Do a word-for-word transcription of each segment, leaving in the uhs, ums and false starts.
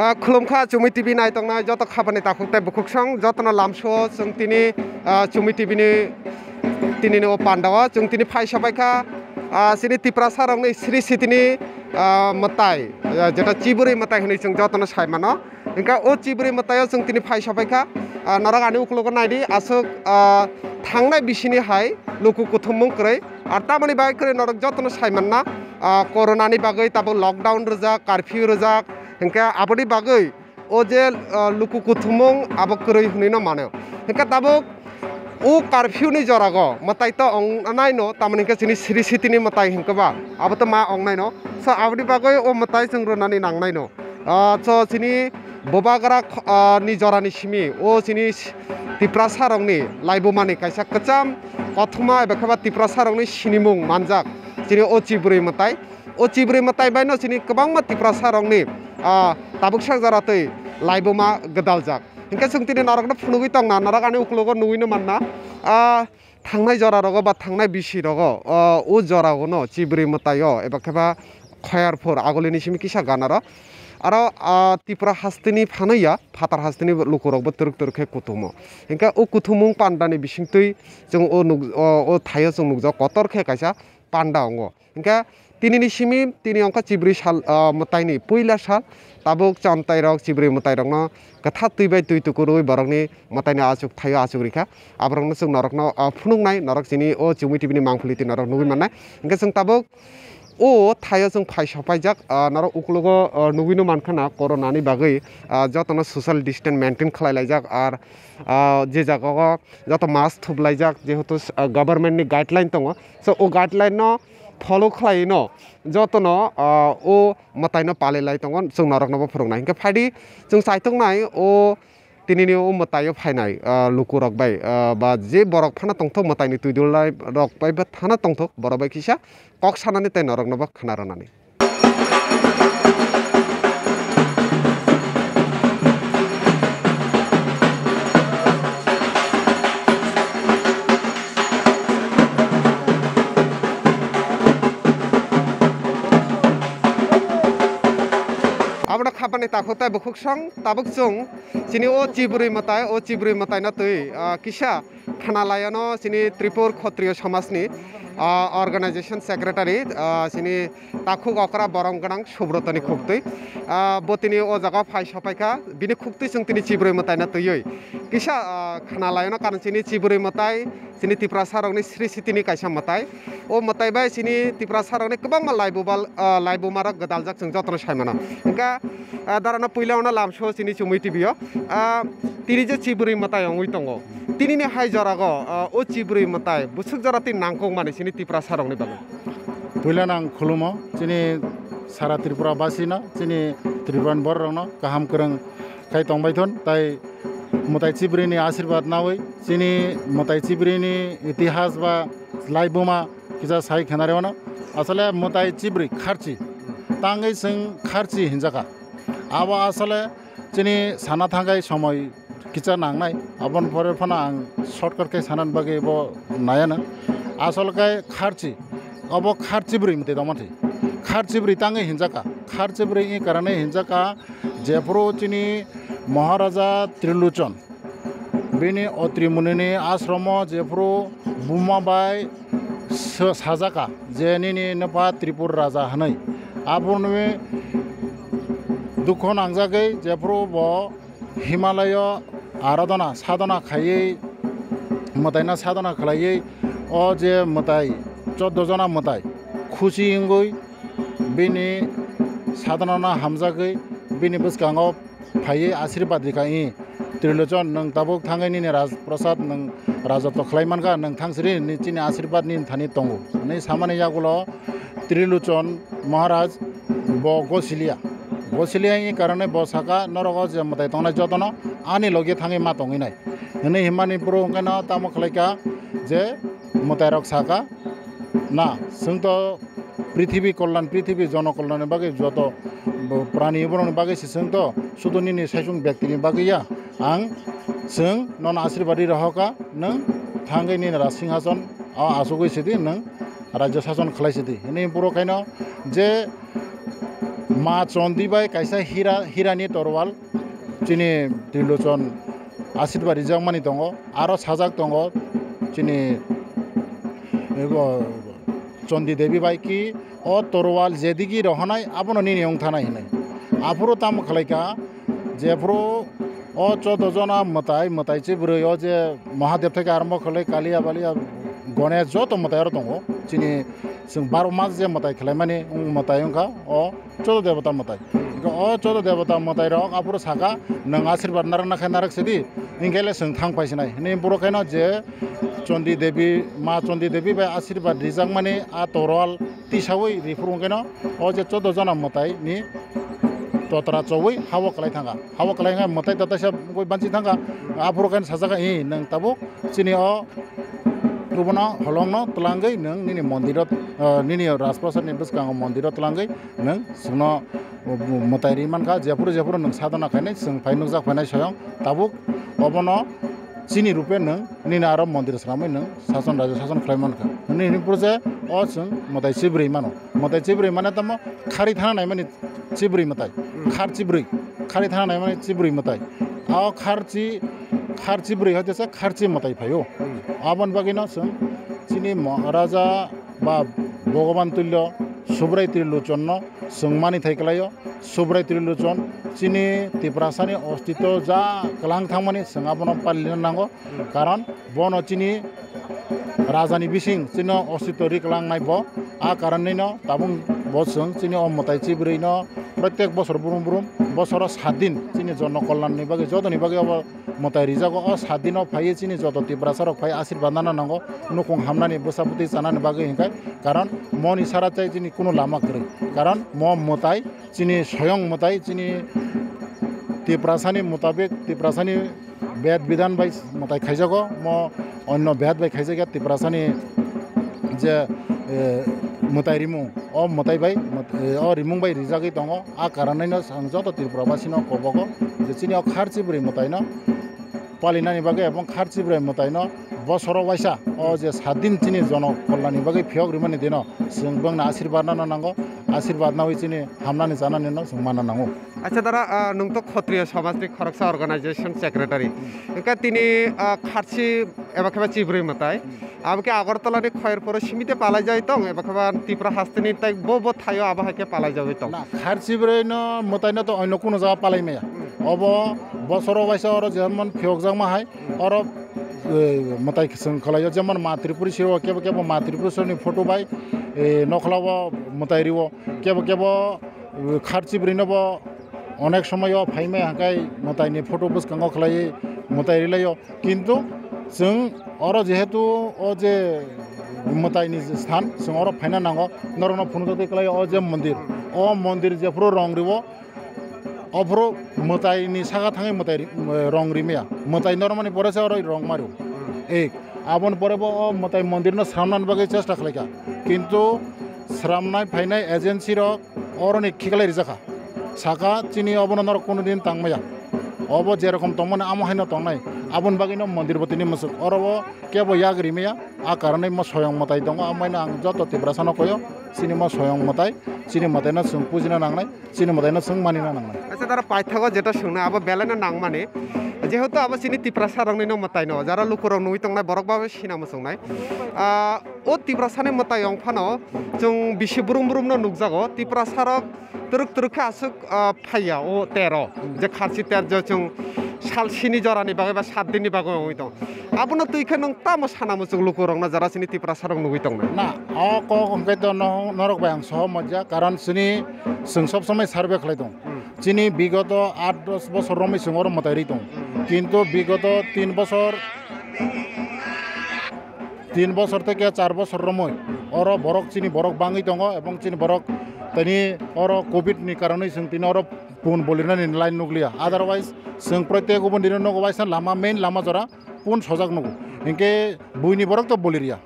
Ah, khulumkha Chumui T V naitongnai joto khapani takhuk tei bukhuksong, jotono lamsao chwng tini, ah, Chumui T V ni tinini o pandao chwng tini phai sopaikha, ah, chini Tiprasa rokni Sri Sitini, ah, mwtai, ah, jeta chibwrwi mwtai hwnwi chwng jotono sai mano. Hwnkhe o chibwrwi mwtaio chwng tini phai sopaikha, ah, norok ani ukologo naidi aswk, ah, thangnai bisini hai luku kuthumung kwrwi, ar tamoni bagwi kwrwi norok jotono sai manna, ah, corona ni bagwi tabuk lockdown rwjak, curfew rwjak, hwnkhe aboni bagwi o je, ah, luku kuthumung abo kwrwi hwnwi no mano. Hwnkhe tabuk o curfew ni jorago mwtai to ong naino, tamoni hwnkhe chini Sri Sitini mwtai hwnkhe ba abo to ma ong naino. So aboni bagwi o mwtai chwng rwnani nang naino. Ah, so chini Bubagra kho-, ah, ni jorani simi o chini s-, Tiprasa rokni laibumani kaisa kwcham kothoma eba khe ba Tiprasa rokni sinimung manjak chini o chibwrwi mwtai. O chibwrwi mwtai baino chini kwbangma Tiprasa rokni, ah, tabuksa jora twi laibuma gwdaljak. Hwnkhe chwng tini norokno phunugwi tongna, norok ani ukologo nugwino manna. Ah, thangnai jora rogo ba thangnai bisi rogo, ah, o jora gono chibwrwi mwtaio eba khe ba Khoyarphur agulini simi kisa ganaro. Aro, ah, Tripura hasteni phano ya, phatar hasteni lukurokbo twrwk twrwk khe kutumo. Hwnkhe o kuthumung pandani bisingtwi chwng o nuk-, o, o thaio chwng nukjak kotor khe kaisa panda wngo. Hwnkhe tinini simi, tini wngkha chibwrwi sal, ah, mwtaini puila sal, tabuk chamtairok chibwrwi mwtairokno kwthar twi bai twi tukurwi borokni mwtaini achuk thaio achuk rikha. Aborokno chwng norokno, ah, phunuknai, norok chini o Chumui T V ni mangpili twi norok nugwi mannai. Hwnkhe chwng tabuk o thaio chwng phai sopaijak, ah, norok ukologo, ah, nugwino mankha na corona ni bagwi, ah, jotono social distance maintain khlai laijak, ar, ah, je jaga o joto mask thup laijak, jehetu, ah, government ni guideline tongo. So o guideline no follow khlai no jotono, ah, o mwtai no palai lai tongo, chwng norok no bo phwrwng nai. Hwnkhe phaidi chwng chaitok nai o tinini o mwtai o phainai, ah, luku rok bai, ah, ba je borok phano tongthok mwtai ni twi dulnai rok bai bo thana tongthok, borok bai kisa kok sanani tei norok no bo khna rwnani. Abono khapani takhuk tei bukhuksong tabuk chwng chini o chibwrwi mwtai, o chibwrwi mwtai no twi, ah, kisa khna laiano chini Tripur Khotriyo Samajni, ah, organization secretary, ah, chini takhuk okra borom gwnang Subrotoni khuktwi. Ah, bo tini o jaga phai sopaikha, bini khuktwi chwng tini chibwrwi mwtaino twiwi kisa, ah, khna laiano, karon chini chibwrwi mwtai chini Tiprasa rokni Sri Sitini kaisa mwtai. O mwtai bai chini Tiprasa rokni kwbangma laibubal, ah, laibumarok gwdaljak chwng jotono sai mano. Hwnkhe, ah, darano puila ono lamsao chini Chumui T V o. Ah, tini je chibwrwi mwtai wngwi tongo. Tinini hai jorago, ah, o chibwrwi mwtai bwswk jora twi nangkukmani chini Tiprasa rokni bagwi. Puila nang khulumo chini sara Tripura basino, chini Tripurani bororokno kaham kwrwng khai tongbaithon, tai mwtai chibwrwini asirwad nawi chini mwtai chibwrwini itihas ba laibuma kisa sai khenarwano. Asole mwtai chibwrwi kharchi, tangwi chwng kharchi hinjakha. Abo asole chini sana thangkhai somoi kisa nangnai, aboni pore phano ang shortcut khe sanani bagwi bo naiano. Asol khe kharchi, obo kharchi bwrwi mwtai tongma thwi. Kharchi bwrwi tangwi hinjakha, kharchi bwrwi wngwi karane hinjakha, jephuru chini Maharaja Trilochon bini Otri Munini ashromo jephuru buma bai sa-, sajakha je nini nwpha Tripur Raja hwnwi, aboni dukho nangjagwi jephuru bo Himalayo aradhana sadhana khaiwi, mwtaino sadhana khlaiwi, o je mwtai, choddo jona mwtai khusi wngwi bini sadhanano hamjagwi bini bwskango phaiwi asirwad rikha, "Ih, Trilochon, nwng tabuk thangwi nini rajprasad nwng rajotw khlai mankha, nwng thangsiri ni chini asirwad nini thani tongo," hwnwi samani yagulo Trilochon Maharaj bo gosiliya. Gosiliya wngwi karone bo saka, "Norok o je mwtai tongnai jotono ani logi thangwi ma tongwi nai," hwnwi himmani bwrwi hwnkhe no tamo khlaikha je mwtairok saka, "Na, chwng to prithibi kollan, prithibi jono kollanni bagwi joto bo prani borokni bagwi se chwng to, sudu nini saichung bektini bagwi ya. Ang chwng nono asirwad ri rohorkha, nwng thangwi nini raj singhason o achugwi sidi, nwng rajya sason khlai sidi," hwnwi borok haino je Ma Chondi bai kaisa hira, hirani torwal chini Trilochon asirba rijakmani tongo. Aro sajak tongo chini ebo Chondi Devi bai ki, "O torwal jedigi rohonai abono nini wngthanai," hinwi. Aphuru tamo khlaika, jephuru o chodo jona mwtai, mwtai chibrwi o je Mahadev theke arombo khlai Kaliya Baliya Ganesh joto mwtai aro tongo. Chini chwng baro mas je mwtai khlaimani, wng mwtai wngkha o chodo debota mwtai. Hwnkhe o chodo debota mwtai rok aphuru saka, "Nwng asirwad narak nakhe narak sidi, hinkhe le chwng thang phaisinai," hinwi borok khaino je Chondi Devi, Ma Chondi Devi bai asirwad rijakmani a torwal tisaui riphuru hwnkhe no o je chodo jona mwtai ni totra choui hao kwlai thangkha. Hao kwlai wngkha mwtai totaisa wngwi banchi thangkha. Aphuru khe sajak, "Hi, nwng tabuk chini o obono holongno twlangwi nwng nini mondiro, ah, nini Rajprasad ni bwskango mondiro twlangwi nwng chwngno mwtai ri mankha, jephuru jephuru nwng sadhana khainai, chwng phai nukjak phainai soyong tabuk obono chini rupe nwng nini aro mondir swnamwi nwng sason raja sason khlai mankha." Hwnwi hwnwi phuru se o chwng mwtai chibrwi mano. Mwtai chibrwi mane tamo khari thana naimani chibrwi mwtai. Khar chibrwi. Khari thana naimani chibrwi mwtai. O kharchi, khar chibrwi hoite se kharchi mwtai phaio. Aboni bagwino chwng chini mo-, raja ba Bhogoban tullo Subrai Trilochonno chwng mani thai kwlaio. Subrai Trilochon chini Tiprasani ostitw ja kwlang thangmani chwng abono palina nango. Karon bono chini rajani bising chini ostitw ri kwlangnai bo. A karonwino tabuk bo chwng chini o mwtai chibrwino protek bosor brum brum bosoro sat din chini jono kollanni bagwi jotoni bagwi obo mwtai rijago. O sat dino phaiwi chini joto Tiprasa rok phai asirwad nana nango, nukung hamnani bwsa bwtwi chanani bagwi hinkhai, karon moni sara chai chini kunu lama kwrwi, karon mo mwtai chini soyong mwtai chini Tiprasani mutabik, Tiprasani bed bidan bai mwtai khaijago, mo onno bed bai khaijakya Tiprasani je, eh, mwtai rimung, o mwtai bai, mwt-, eh, o rimung bai rijagwi tongo. A karonwino ang joto Tripura basino kobogo je chini o kharchi bwrwi mwtaino palinani bagwi ebong kharchi bwrwi mwtaino bosoro waisa o je sat din chini jono kolnani bagwi phiyok rimani dino chwng bongni asirwad nana nango, asirwad nawi chini hamnani chananino chwng manna nango. Acha dara, ah, nwng to Khotriya Samajni khoroksa organization secretary. Hwnkhe tini, ah, kharchi eba khe ba chibrwi mwtai. Abo khe Agartala ni Khairpuro simi te palai jai tong, eba khe ba Tipra haste ni tai bo bo thaio abo hai khe palai jagwi tong. Na, kharchi bwrwi no mwtai no to oino kuno jaga palai maya. Obo bosoro waisa oro jemon phiyok jak ma hai, oro, eh, mwtai chwng khlai o, jemon Ma Tripuri siro kebo kebo Ma Tripuri siro ni photo bai, eh, nokhla o mwtai rio, kebo kebo Kharchi bwrwino bo onek somoyo phaimai hwnkhe mwtaini photo bwskango khlaiwi mwtai rilaio. Kintu chwng oro jehetu o je mwtaini sthan, chwng oro phaina nango, norokno phunukjagwi khlaio o je mondir. O mondir jephuru rong rio, ophuru mwtaini saka thangwi mwtai ri-, rong rimaya. Mwtai normani pore se oro rong mario. Ek, aboni pore bo o mwtai mondirno sramnani bagwi chesta khlaikha. Kintu sramnai phainai agency rok oroni khiklai rijak kha. Saka chini obono norok kunu din tangmaya. Obo jerokom tongmani amo haino tongnai. Aboni bagwino mondir bo tini mwswk. Oro o kebo yak rimaya. A karonwi mo soyong mwtai tongo. Amo haino ang joto Tiprasano koyo. Chini mo soyong mwtai. Chini mwtaino chwng pujina nangnai. Chini mwtaino chwng manina nangnai. Acha, tara paithago jeta swngna abo belaino nangmani. Jehetu abo chini Tiprasa rokni no mwtaino. Jara lukurok nugwi tongnai borok ba sina muchungnai. Ah, O Tiprasani mwtai wng phano chwng bisi brum brumno nukjago. Tiprasarok twrwk twrwk khe aswk, ah, phaiya o tero, je kharchi ter je chwng sal sini jorani bagwi ba sat dinni bagwi wngwi tong. Abono twi khe nwng tamo sana muchung lukurokno jara chini Tiprasarok nugwi tongnai? Na, o kok hwnkhe to no-, norok bai ang sohomot ya, karon chini chwng sob somoi survey khlai tong. Hmm. Chini bigoto aat dos bosor romwi chwng oro mwtai ri tong. Hmm. Kintu bigoto tin bosor tin bosor theke char bosor romwi oro borok chini borok bangwi tongo, ebong chini borok tini oro covid ni karonwi chwng tini oro pun bolirnani line nukliya. Otherwise chwng protek ubon dino nogo waisa lama, main lama jora pun sojak nugo. Hinkhe buini borok to bolirya.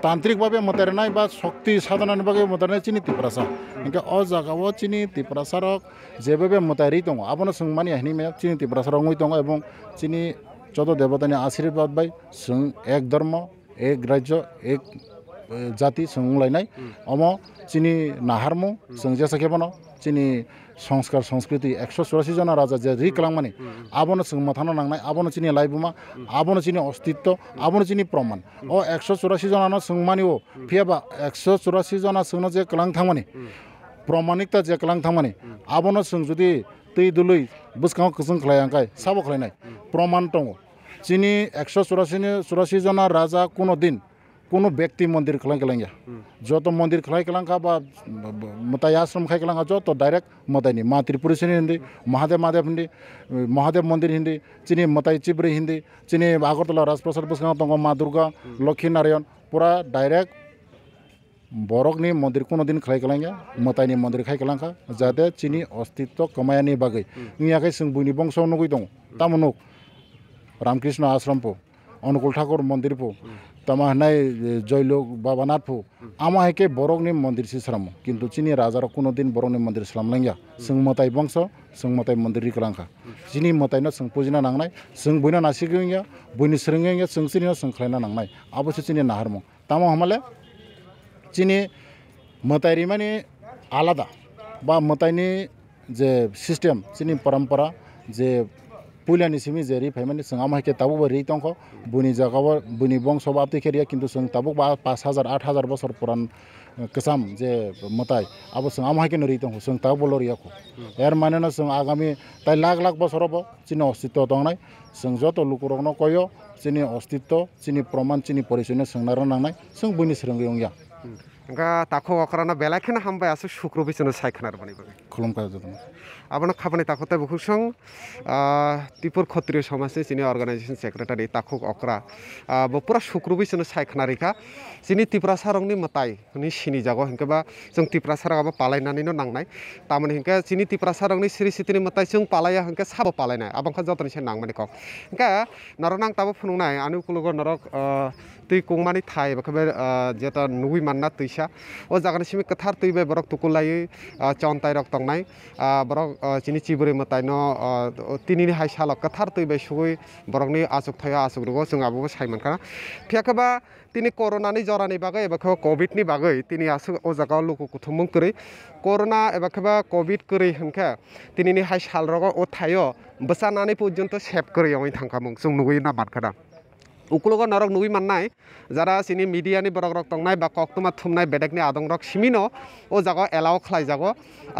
Tantrik babe mwtai rwnai ba shokti sadhanani bagwi mwtai rwnai chini Tiprasa. Hinkhe o jaga o chini Tiprasa rok jebebe mwtai ri tongo, abono chwng mani hinwi maya chini Tiprasa rok wngwi tongo, ebong chini joto debotani asirwad bai chwng ek dharma, ek rajya, ek eh, jati chwng wnglainai. Hmm. Omo chini naharmung, Hmm. chwng jesa khe bono chini songskar, sanskriti, ekso churasi jona raja je ri Hmm. kwlangmani, Hmm. abono chwng mwthangna nangnai, abono chini laibuma, Hmm. abono chini ostitto, Hmm. abono chini proman. Hmm. O ekso churasi jonano chwng mani o, Hmm. phiya ba ekso churasi jona chwngno je kwlang thangmani, Hmm. promanikta je kwlang thangmani, Hmm. abono chwng jodi twi dului bwskango kwchwng khlai ang khai, sabo khlainai. Hmm. Proman tongo. Chini ekso churasi ni, churasi jona raja kuno din kuno bekti mondir khlai kwlangya. Hmm. Joto mondir khlai kwlangkha ba, ba, ba, mwtai ashram khai kwlangkha, joto direct mwtaini, Ma Tripureswari hindi, Mahadev, Mahadev hindi, Mahadev mondir hindi, chini mwtai Chibri hindi, chini Agartala Rajprasad bwskango tongo Ma Durga, Hmm. Lokhi Narayan, pura direct borokni mondir kuno din khlai kwlangya, mwtaini mondir khai kwlangkha, jate chini ostitto kwmayani bagwi. Hmm. Wngya khe chwng buini bongso nugwi tongo. Hmm. Tamo nuk, Ramkrishna ashram pho, Anukul Thakur mondir pho, Hmm. tamo hwnai, eh, Joylok Babanath pho, Hmm. amo hai khe borokni mondir si sramo. Kintu chini rajarok kuno din borokni mondir slam langya. Hmm. Chwng mwtai bongso, chwng mwtai mondir ri kwlangkha. Hmm. Chini mwtaino chwng pujina nangnai, chwng buino nasigwi wngya, buini swrwngwi wngya, chwng chinino chwng khlaina nangnai. Abo se chini naharmung. Tamo hwnmale chini mwtai rimani alada ba mwtaini je system, chini parampara je puilani simi je ri phaimani, chwng amo hai khe tabuk bo ri tongkho. Buini jagao, buini bongso bo abtwi khe riya, kintu chwng tabuk ba pash hajar, aat hajar bosor puran, eh, kwcham je mwtai, abo chwng amo hai kheno ri tongkho, chwng tabuk bo lo riya kho. Hmm. Er mane no chwng agami tai lakh lakh bosoro bo chini ostitto tongnai. Chwng joto lukurokno koyo, chini ostitto, chini proman, chini porichoino chwng narwk nangnai, chwng buini swrwngwi wngya. Hmm. Hwnkha takhuk okrano belai kheno hambai aswk sukrobi chwngno sai khwnarwmani bagwi. Khulumkha jotono. Abono khabani takhuk tei bukhuk song, ah, Tipur Khotriyo Somajni chini organization secretary takhuk okra. Ah, bo pura sukrobi chwngno sai khwnarikha. Chini Tiprasarokni mwtai hwnwi sinijago, hinkhe ba chwng Tiprasarok abo palainanino nangnai. Tamoni hinkhe chini Tiprasarokni siri sitini mwtai chwng palaiya hinkhe sabo palainai, abo wngkha jotoni se nangmani kok. Hinkhe norokno ang tabuk phunuknai, ani ukologo norok, ah, twi kungmani thai, eba khe be, ah, jeta nugwi manna twisa. O jagani simi kwthar twi bai borok tukulaiwi, ah, chontairok tongnai. Ah, borok, ah, chini chibwrwi mwtaino, ah, tinini hai salo kwthar twi bai sugwi borokni achuk thaio achuk rwgo, chwng abobo sai mankha. Phiya khe ba, tini corona ni jorani bagwi eba khe covid ni bagwi tini aswk o jaga o luku kuthumung kwrwi. Corona eba khe ba covid kwrwi hwnkhe tinini hai sal rogo o thaio bwchanani porjonto sep kwrwi wngwi thangkha mung chwng nugwi na mankha da. Ukulogo norok nugwi mannai, jara chini media ni borok rok tongnai ba koktwma thumnai bedekni adong rok simino o jaga o allow khlai jago.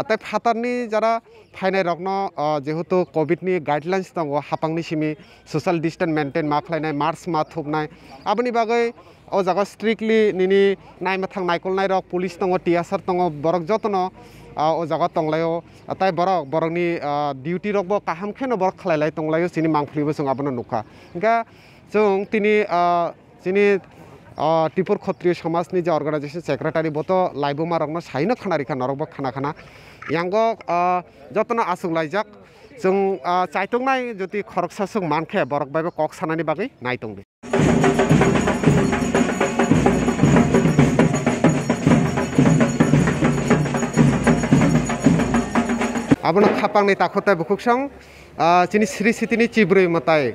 Tei phatarni jara phainai rokno, ah, jehetu covid ni guidelines tongo, hapangni simi social distance maintain ma khlainai, mask ma thupnai, aboni bagwi o jaga strictly nini naimwthang naikolnai rok police tongo, T S R tongo, borok jotono, ah, o jaga tonglaio, tei borok borokni, ah, duty rokbo kaham kheno borok khlailai tonglaio, chini mangpili bo chwng abono nukha. Hwnkhe chwng tini, ah, chini, ah, Tipur Khotriyo Somajni je organization secretary bo to laibuma rokno saino khna rikha, norokbo khna khna. Yango, ah, jotono achuk laijak. Chwng, ah, chaituknai jodi khoroksa swk mankhe borok baibo kok sanani bagwi naitongdi. Abono khapangni takhuk tei bukhuk song, ah, chini sri sitini chibrwi mwtai.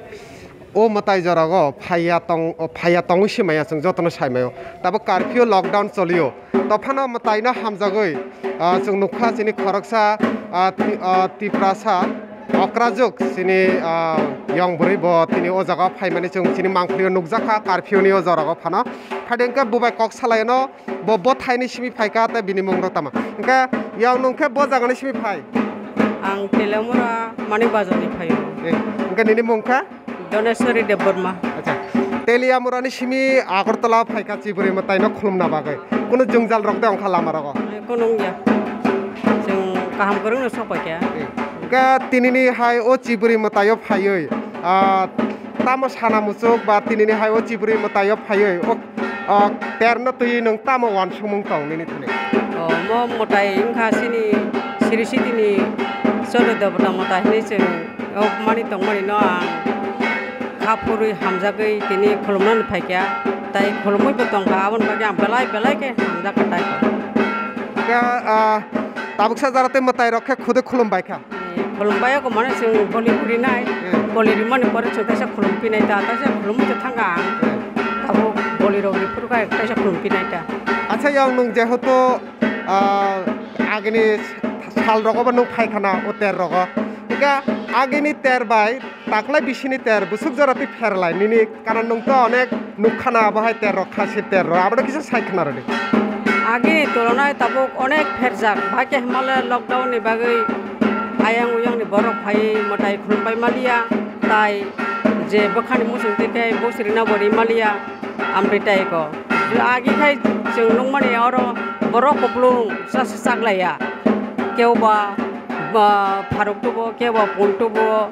O mwtai jorago phaiya tong, phaiya tongwi se maya chwng jotono sai maio. Tabuk curfew lockdown cholio. Tophano mwtaino hamjagwi, ah, chwng nukha chini khoroksa, ah, ti-, ah, Tiprasa okrajuk chini, ah, yong bwrwi bo tini o jaga phaimani chwng chini mangpilio nukjakha curfew ni o jorago phano. Phadi hwnkhe bubai kok salaino bo, bo thaini simi phaikha tei bini mung rok tama. Hwnkhe yang nung khe bo jagani simi phai? Ang Telamura Manik Bazar ni phaio. Eh, hwnkhe nini mung kha? Doneswari Debbarma. Acha. Teliamurani simi Agartala phaikha chibrwi mwtaino khulumna bagwi. Kunu jwngjal rok de ongkha lama rogo? Eh, kunu wngya. Chwng kaham kwrwngno sok paikha. Eh, hwnkhe tinini hai o chibrwi mwtaio phaiwi, ah, tamo sana muchuk ba tinini hai o chibrwi mwtaio phaiwi o, ah, terno twi nwng tamo uansukmung tong nini thani? O, mo mwtai wngkha chini sri sitini Choro Debota mwtai hinwi chwng. Yokmani tongmani no ang kha phurwi hamjagwi tini khulumnani phaikha, tai khulumwi bo tongkha, aboni bagwi ang belai belai khe hamjakha tai. Khe, ah, tabuksa jara tei mwtai rok khe khudui khulum baikha. Khulum bai kho mane chwng boli rinai, Hmm. boli rimani pore chwng kaisa khulum pinai ta, kaisa khulumwi khe thangkha ang. Hmm. Tabuk. Bolirok ni phuru kha ektaisa khulum phi nai ta. Acha, yang nwng jehetu, ah, agini sal rogo bo nwng phai khana o ter rogo. Ika agini ter bai taklai bisini ter bwswk jora twi pherlai nini, karon nwng to onek nuk khana abo hai ter rok, khasir ter rok, abo kisa sai khana rwdi. Agini tulonai tabuk onek pherjak, bahai khe hwnmale lockdown ni bagwi ayang uyang ni borok phai mwtai khulum pai maliya, tai je bwkhani muchung twi khe bosrina bo ri maliya. Amtwi tai ko. Agi khai chwng nukmani oro borok kupulung sa sa chaklaiya. Kebo ba, ba pharuk tubo, kebo ba pun tubo,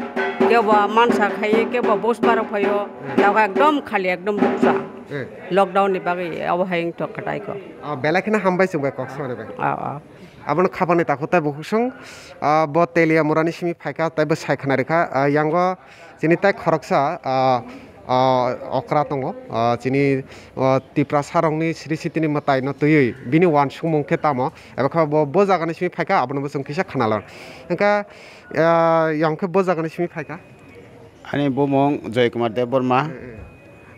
kebo ba mansa khai, kebo ba bus barok phaio. Hmm. Tawkha ekdom khali, ekdom bukcha. Hmm. Lockdown ni bagwi abo hai wngtong kha tai ko. Ah, belai kheno hambai chwng bai kok samani bai. Ah, ah. Abono khapani takhuk tai bukhuk song, ah, bo Teliamurani simi phaikha, tei bo sai khna rikha, ah, yango chini tai khoroksa, ah, ah, okra tongo, ah, chini, ah, Tiprasa rokni sri sitini mwtai no twiwi bini uansukmung khe tamo, eba khe bo, bo jagani simi phaikha, abono bo chwng kisa khna lor. Hwnkhe, ah, yang khe bo jagani simi phaikha. Ani bumung Joy Kumar Debbarma. Hmm, hmm.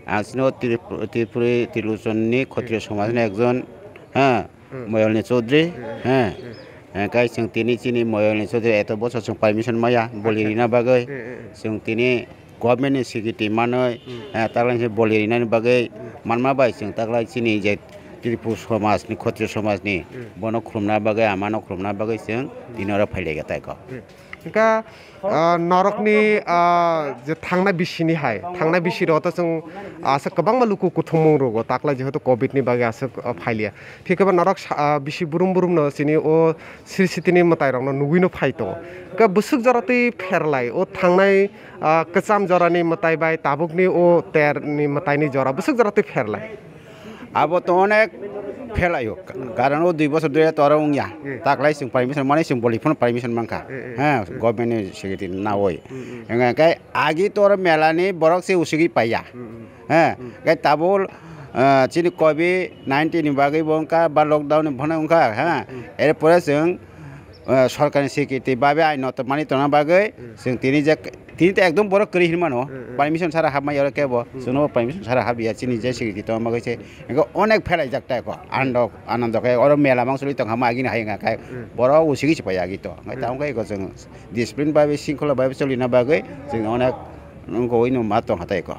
Ang chini o Trip-, Tripuri Trilochon ni Khotriyo Hmm. Somaj ni ekjon, ha, Hmm. Moyol ni Chaudhary, Hmm. ha. Hmm. Eh, kai chwng tini chini Moyol ni Chaudhary eto bosor chwng permission maya, boli Acha. rina bagwi. Hmm, hmm, hmm. Chwng tini government ni secretary manwi, Hmm. eh, taklai se boli rinani bagwi Hmm. manma bai chwng taklai chini je Tripuri somaj ni, Khotriyo somaj ni Hmm. bono khulumna bagwi, amano khulumna bagwi chwng Hmm. tini oro phailaika tai kok. Hmm. Hwnkhe, ah, norokni, ah, je thangnai bisini hai, thangnai bisiro to chwng aswk kwbangma luku kuthumung rogo, taklai jehetu covid ni bagwi aswk, ah, phailia. Phiya khe ba norok sa-, ah, bisi brum brum no chini o sri sitini mwtai rokno nugwi no phai tongo. Hwnkhe bwswk jora twi pherlai o thangnai, ah, kwcham jorani mwtai bai tabukni o ter ni mwtai ni jora bwswk jora twi pherlai. Abo to onek phelaio, karon o dui bosor dui to aro wngya. Hmm. Taklai chwng permission mani chwng boli phano permission mankha. Hmm, hmm. Ha, Hmm. government ni secretary nawi. Hmm, hmm. Hwnkhe agi to oro mela ni borok se usugwi paiya. Hmm, hmm. Ha, Hmm. hwnkhe tabuk, ah, chini covid nineteen ni bagwi bo wngkha ba lockdown ni phano wngkha, ha. Hmm. Erpore chwng ah, sorkarni security babe aino tongmani tongna bagwi Hmm. chwng tini je, tini to ekdom borok kwrwi hinwi mano. Hmm, hmm. Permission sara hapmai oro kebo. Hmm. Chwngno permission sara hapya chini je security tongma bagwi se. Ego onek phelaijak ta eko. Ando, anando khe oro mela mang choli tongkha ma agini hai wngkha khe Hmm. borok usigi se pai agi to. Ngai Hmm. tamo khe eko chwng discipline babe, singkhola babe cholina bagwi chwng onek wngkha ui no ma tongkha ta eko.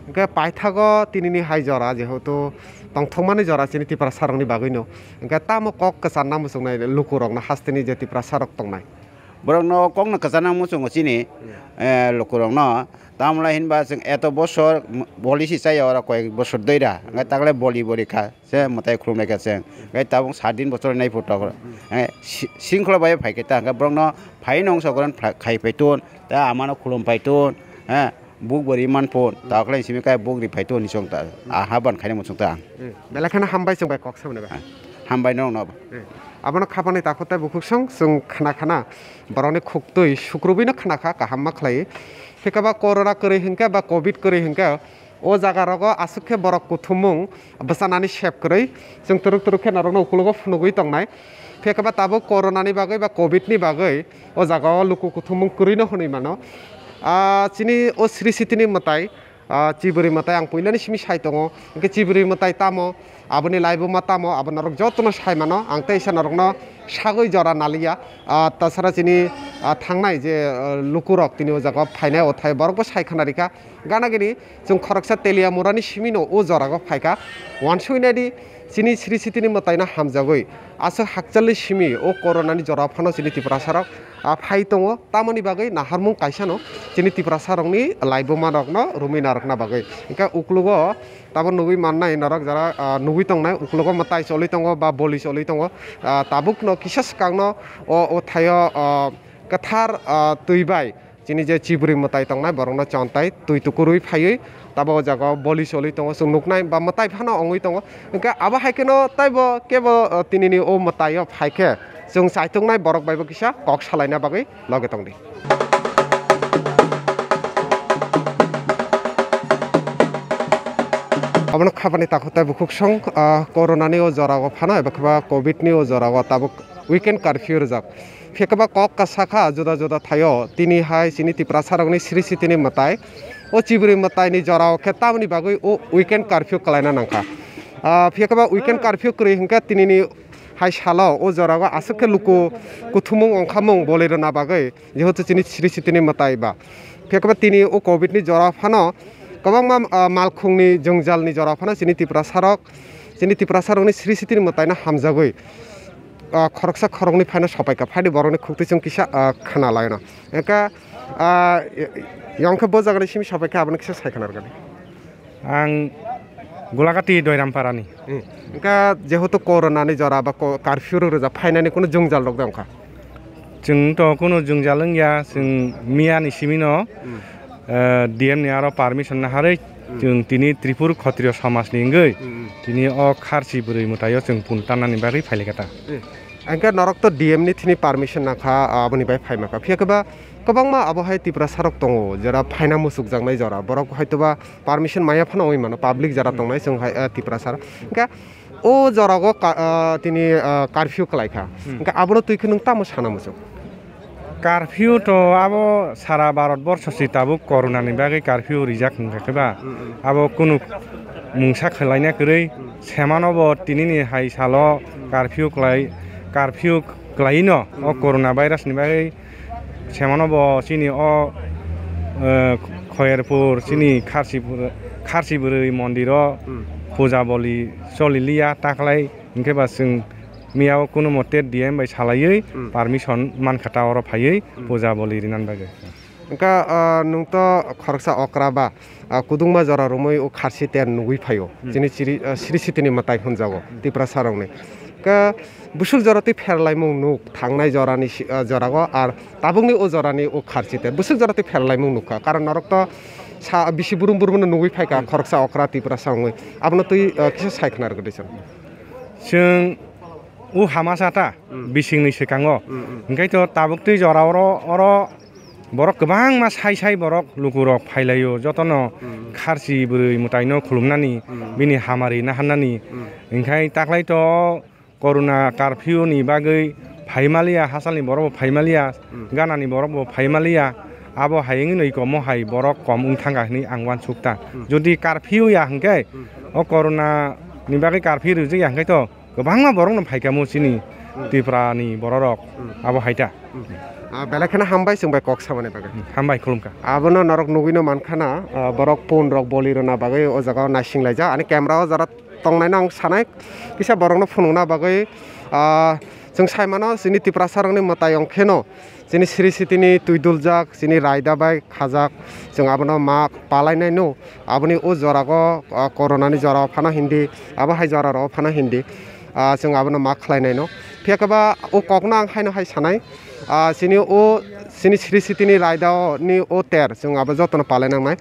Hwnkhe paithago tinini hai jora jehetu tongthokmani jora chini Tiprasa rokni bagwino. Hwnkhe tamo kok kwcharna muchungnai lukurokno hasteni je Tiprasa rok tongnai? Borokno kokno kwcharna muchungo chini, Hmm. eh, lukurokno. Tamolai hinba chwng eto bosor m-, bolisi chaya oro koyek bosor doira. Hwnkhe taklai boli boli kha. Se mwtai khulumlaikha chwng. Hwnkhe tabuk sat din bosor nai phutok. Hmm. Eh, si-, singkhola bai phaikhe ta hwnkhe borokno phai nong sokran pha-, khai phaitun, ta amano khulum phaitun, eh, buk bo ri manpun, Hmm. taklai simi kai buk ri phaitun hwnwi chwng ta, Hmm. aha ban khaina muchung ta ang. Hmm. Belai kheno hambai chwng bai kok samani bai. Hambai nokno. Hmm. Abono khapani takhuk tai bukhuk song chwng khna khna borokni khuktwi sukrubwino khna kha kaham ma khlaiwi. Phiya khe ba corona kwrwi hwnkhe ba covid kwrwi hwnkhe, o jaga rogo aswk khe borok kuthumung bwchanani sep kwrwi, chwng twrwk twrwk khe norokno ukologo phunugwi tongnai. Phiya khe ba tabuk corona ni bagwi ba covid ni bagwi o jaga o luku kuthumung kwrwi no hwnwi mano. Ah, chini o sri sitini mwtai, ah, chibwrwi mwtai ang puilani simi sai tongo. Hwnkhe chibwrwi mwtai tamo, aboni laibuma tamo, abo norok jotono sai mano. Ang teisa norokno sagwi jora naliya. Ah, tasara chini, ah, thangnai je, ah, lukurok tini o jaga o phainai o thai borokbo sai khna rikha. Gana gini chwng khoroksa Teliamurani simino o jorago phaikha. Uansuknai di, chini sri sitini mwtaino hamjagwi aswk hakchalni simi o coronani jora phano chini Tiprasarok, ah, phai tongo. Tamoni bagwi naharmung kaisano chini Tiprasarokni laibumarokno romwi narwkna bagwi. Hwnkhe uklogo tabuk nugwi mannai norok jara, ah, nugwi tongnai, uklogo mwtai cholwi tongo ba boli cholwi tongo. Ah, tabukno kisa swkangno o, o thaio, ah, kwthar, ah, twi bai chini je chibwrwi mwtai tongnai, borokno chontai twi tukurwi phaiwi tabuk o jaga o boli cholwi tongo, chwng nuknai ba mwtai phano ongwi tongo. Hwnkhe abo hai kheno taibo kebo, o, tinini o mwtai o phai khe chwng chaituknai borok bai bo kisa kok salaina bagwi loge tongdi. Abono khapani takhuk tai bukhuk song, ah, corona ni o jora o phano eba khe ba covid ni o jora o tabuk weekend curfew rwjak. Phiya khe ba kok kasa kha juda juda thaio. Tini hai chini Tiprasarokni sri sitini mwtai O chibri mwtaini jorao khe tamoni bagwi o weekend curfew kwlaina nangkha. Ah, phiya khe ba weekend curfew kwrwi hwnkhe tinini hai salo o jorao aswk khe luku kuthumung ongkhamung bolirwna bagwi, jehetu chini sri sitini mwtai ba. Phiya khe ba tini o covid ni jora phano kwbangma, ah, malkhungni jwngjalni jora phano chini Tiprasarok, chini Tiprasarokni sri sitini mwtaino hamjagwi, ah, khoroksa khoroknwi phaino sopaikha, phaidi borokni khuktwi chwng kisa, ah, khna laino. Engkha, ah, yongkhe bo jagani simi sopaikha, abono kisa sai khna rwgani. Ang Gulagati Doiramparani. Hmm. Engkha jehetu corona ni jora ba ko-, curfew rwjak phainani kunu jwngjal rok de wngkha? Chwng to kunu jwngjal wngya, chwng miya ni simi no, hmm, eh, D M ni aro permission naharwi, hmm, chwng tini Tripur Khotriyo Somaj ni wngwi, hmm, tini o kharchi bwrwi mwtaio chwng pun tanani bagwi phailika ta. Hmm. Engkhe norok to D M ni thini permission nangkha, aboni bai phaimakha. Phiya khe ba kwbangma abo hai Tiprasarok tongo, jera phaina muchukjaknai jora. Borok hoitoba permission maya phano oi mano, public jara, hmm, tongnai chwng hai, eh, Tiprasar. Engkhe o jorago ka-, ah, tini, ah, curfew kwlaikha. Hmm. Hwnkhe abono twi khe nwng tamo sana muchung? Curfew to abo sara Bharat borsho si tabuk corona ni bagwi curfew rijak hwnkha khe ba. Hmm, hmm. Abo kunu mungsa khwlaina kwrwi, hmm, semano bo tinini hai salo, hmm, curfew kwlai, curfew kwlaino o, hmm, corona virus ni bagwi. Semano bo chini o, eh, Khoyerpur, chini, hmm, Kharchipur, Kharchi bwrwi mondiro, hmm, puja boli choliliya, taklai hwnkhe ba chwng miya o kunu mote D M bai salaiwi, hmm, permission mankha ta oro phaiwi, hmm, puja boli rinani bagwi. Hwnkha, ah, nwng to khoroksa okra ba, ah, kudungma jora romwi o kharchi ter nugwi phaio. Hmm. Chini chiri, ah, siri sitini mwtai hwnjago, hmm, Tiprasa rokni. Ka busuk jora twi pherlaimung nuk thangnai jorani si-, ah, jorago ar tabukni o jorani o kharchi ter busuk jora twi pherlaimung nukha. Karon norok to sa bisi burum burum no nugwi phaikha, hmm, khoroksa okra Tiprasa wngwi. Abono twi, ah, kisa sai khna rwgwi sir. Chwng o hamasa ta, hmm, bisingni swkango. Hmm, hmm. Hwnkhe to tabuk twi jora oro, oro borok kwbangma sai sai borok lukurok phailaio, jotono, hmm, kharchi bwrwi mwtaino khulumnani, hmm, bini hamari naharnani. Hmm. Hwnkhe taklai to corona curfew ni bagwi phaimaliya, hasalni borok bo phaimaliya, hmm, ganani borok bo phaimaliya. Abo hai wngwi noi komo hai borok kom wng thangkha hwnwi ang uansukta. Hmm. Jodi curfew ya hwnkhe, hmm, o corona ni bagwi curfew rwjak ya hwnkhe to kwbangma borokno phaikha mo chini, hmm, Tripura ni bororok, hmm, abo haita. Hmm. Ah, belai kheno hambai chwng bai kok samani bagwi. Hmm, hambai, khulumkha. Abono norok nugwino mankhana, ah, borok pun rok boli rwna bagwi o jaga o naising laijak. Ani camera o jora tongnaino ang sanai kisa borokno phunukna bagwi, ah, chwng saimano chini Tiprasa rokni mwtai ongkheno. Chini siri sitini twi duljak, chini raida bai khajak, chwng abono ma palainai no. Aboni o jorago, ah, corona ni jorao phano hindi, abo hai jora rao phano hindi, ah, chwng abono ma khlainai no. Phiya khe ba o kok no ang haino hai sanai, ah, chini o, chini siri sitini raida o ni o ter, chwng abo jotono palai nangnai.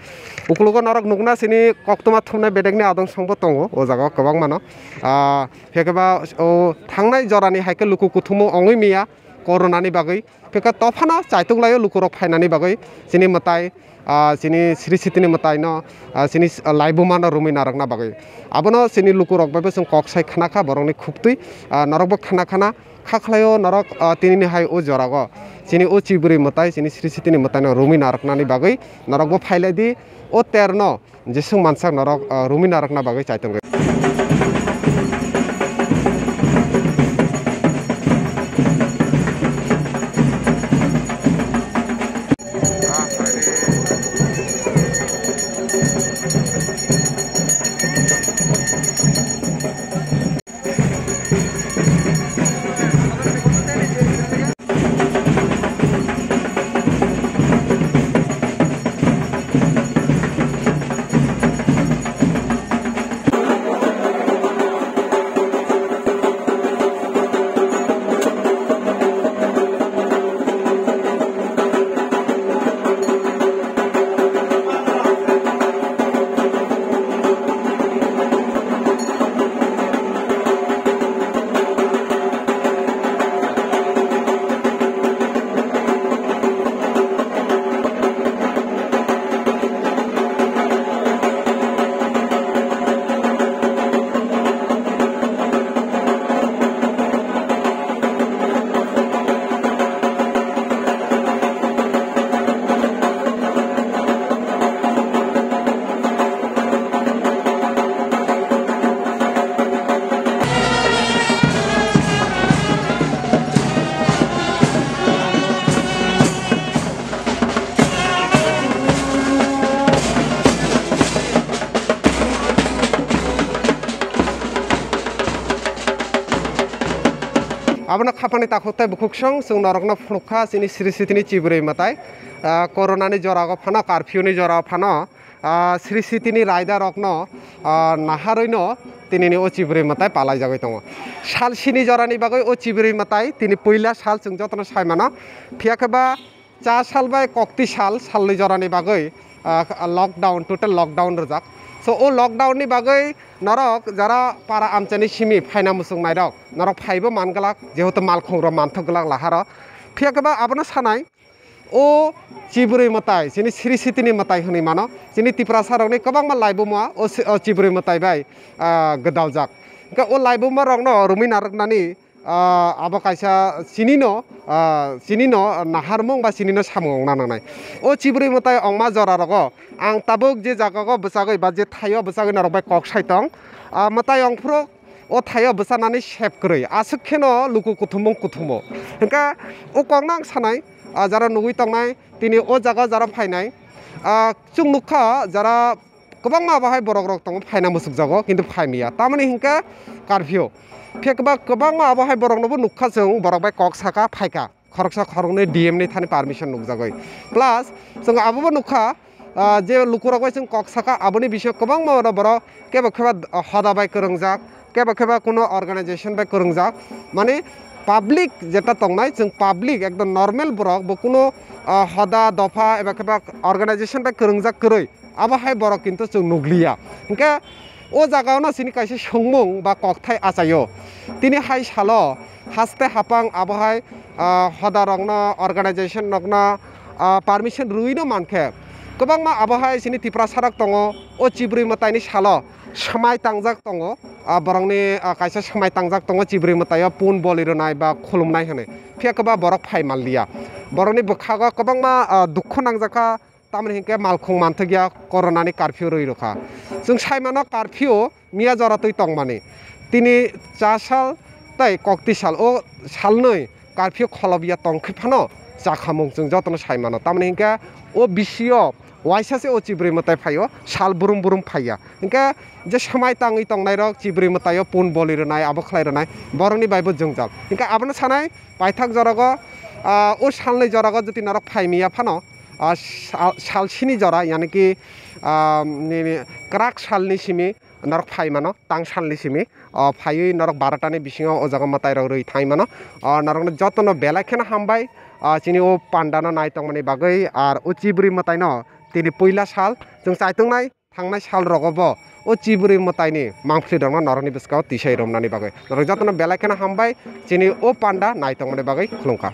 Ukologo norok nukna chini koktwma thumnai bedek ni adong song bo tongo, o jaga o kwbangma no. Ah, phiya khe ba o thangnai jora ni hai khe luku kuthumo ongwi miya corona ni bagwi. Phiya khe tophano chaitok laio lukurok phainani bagwi chini mwtai, ah, chini siri sitini mwtaino, ah, chini, ah, laibumano romwi narwkna bagwi. Abono chini lukurok bai bo chwng kok sai khna kha borokni khuktwi, ah, norokbo khna khna kha khlaio norok, ah, tinini hai o jorago chini o chibwrwi mwtai chini siri sitini mwtaino romwi narwknani bagwi norokbo phailaidi o terno. Jeswng mansak norok, ah, romwi narwkna bagwi chaitongo. Abono khapani takhuk tei bukhuksong chwng norokno phunukha chini Sri Sitini chibrwi mwtai. Ah, Corona ni jorao phano, curfew ni jorao phano, ah, Sri Sitini raida rokno, ah, naharwino tinini o chibrwi mwtai palaijagwi tongo. Sal sini jorani bagwi o chibrwi mwtai tini puila sal chwng jotono sai mano. Phiya khe ba cha sal bai kokti sal, salni jorani bagwi, ah, lockdown, total lockdown rwjak. So, o lockdown ni bagwi norok jara para amchani simi phaina muchung nairok, norok phaibo man glak, jehetu malkhung rok manthok glak laharo. Phiya khe ba abono sanai, o chibrwi mwtai, chini Sri Sitini mwtai hwnwi mano. Chini Tiprasa rokni kwbangma laibuma o si-, o chibrwi mwtai bai, ah, gwdaljak. Hwnkhe o laibuma rokno romwi narwknani, ah, abo kaisa chinino, ah, chinino naharmung ba chinino samung wngna nangnai. O chibrwi mwtai wngma jora rogo ang tabuk je jaga o bwchagwi ba je thaio bwchagwi norok bai kok sai tong, ah, mwtai wngphuru o thaio bwchanani sep kwrwi, aswk kheno luku kuthumung kuthumo. Hwnkhe o kokno ang sanai, ah, jara nugwi tongnai, tini o jaga jara phainai, ah, chwng nukha jara kwbangma abo hai borok rok tongo phaina muchukjago, kintu phaimiya, tamoni hinkhe curfew. Phiya kwba-, kwbangma abo hai borok nobo nukha chwng, borok bai kok saka phaika, khoroksa khoroknwi D M ni thani permission nukjagwi. Plus chwng abobo nukha, ah, je lukurok bai chwng kok saka, aboni bisingo kwbangma oro borok kebo kebo hoda bai kwrwngjak, kebo kebo kuno organization bai kwrwngjak. Mane public jeta tongnai, chwng public ekdom normal borok, bo kuno, ah, hoda dopha eba kebo organization bai kwrwngjak kwrwi, abo hai borok kintu chwng nukliya. Hinkhe o jagao no chini kaisa swngmung ba kokthai achaio. Tini hai salo haste hapang abo hai, ah, hoda rokno, organization rokno, ah, permission rwino mankhe kwbangma abo hai chini Tiprasa rok tongo, o chibrwi mwtaini salo swmai tangjak tongo, ah, borokni, ah, kaisa swmai tangjak tongo, chibrwi mwtaio pun boli rwnai ba khulumnai hwnwi. Phiya kwba borok phai manliya. Borokni bwkhago kwbangma, ah, dukhu nangjakha. Tamoni hinkhe malkhung manthokya, corona ni curfew rwi rwkha. Chwng sai mano curfew miya jora twi tongmani. Tini cha sal tei kokti sal, o salnwi curfew kholobya tongkhe phano chakhamung chwng jotono sai mano. Tamoni hinkhe o bisio waisa se o chibrwi mwtai phaio, sal brum brum phaiya. Hinkhe je swmai tangwi tongnairok chibrwi mwtaio pun boli rwnai, abo khlai rwnai, borokni baibo jwngjal. Hinkhe abono sanai, paithak jorago, ah, o salnwi jorago jodi norok phai miya phano, ah, sal, sal sini jora, yani ki, ah, nini kwrak salni simi norok phai mano, tang salni simi, ah, phaiwi norok barotani bisingo o jaga mwtairok rwi thai mano. Ah, norokno jotono belai kheno hambai, ah, chini o pandano nai tongmani bagwi, ar o chibrwi mwtaino tini puila sal chwng chaitongnai. Thangnai sal rogo bo o chibrwi mwtaini mangpli rokno norokni bwskao tisai romnani bagwi norok jotono belai kheno hambai chini o panda nai tongmani bagwi khulumkha.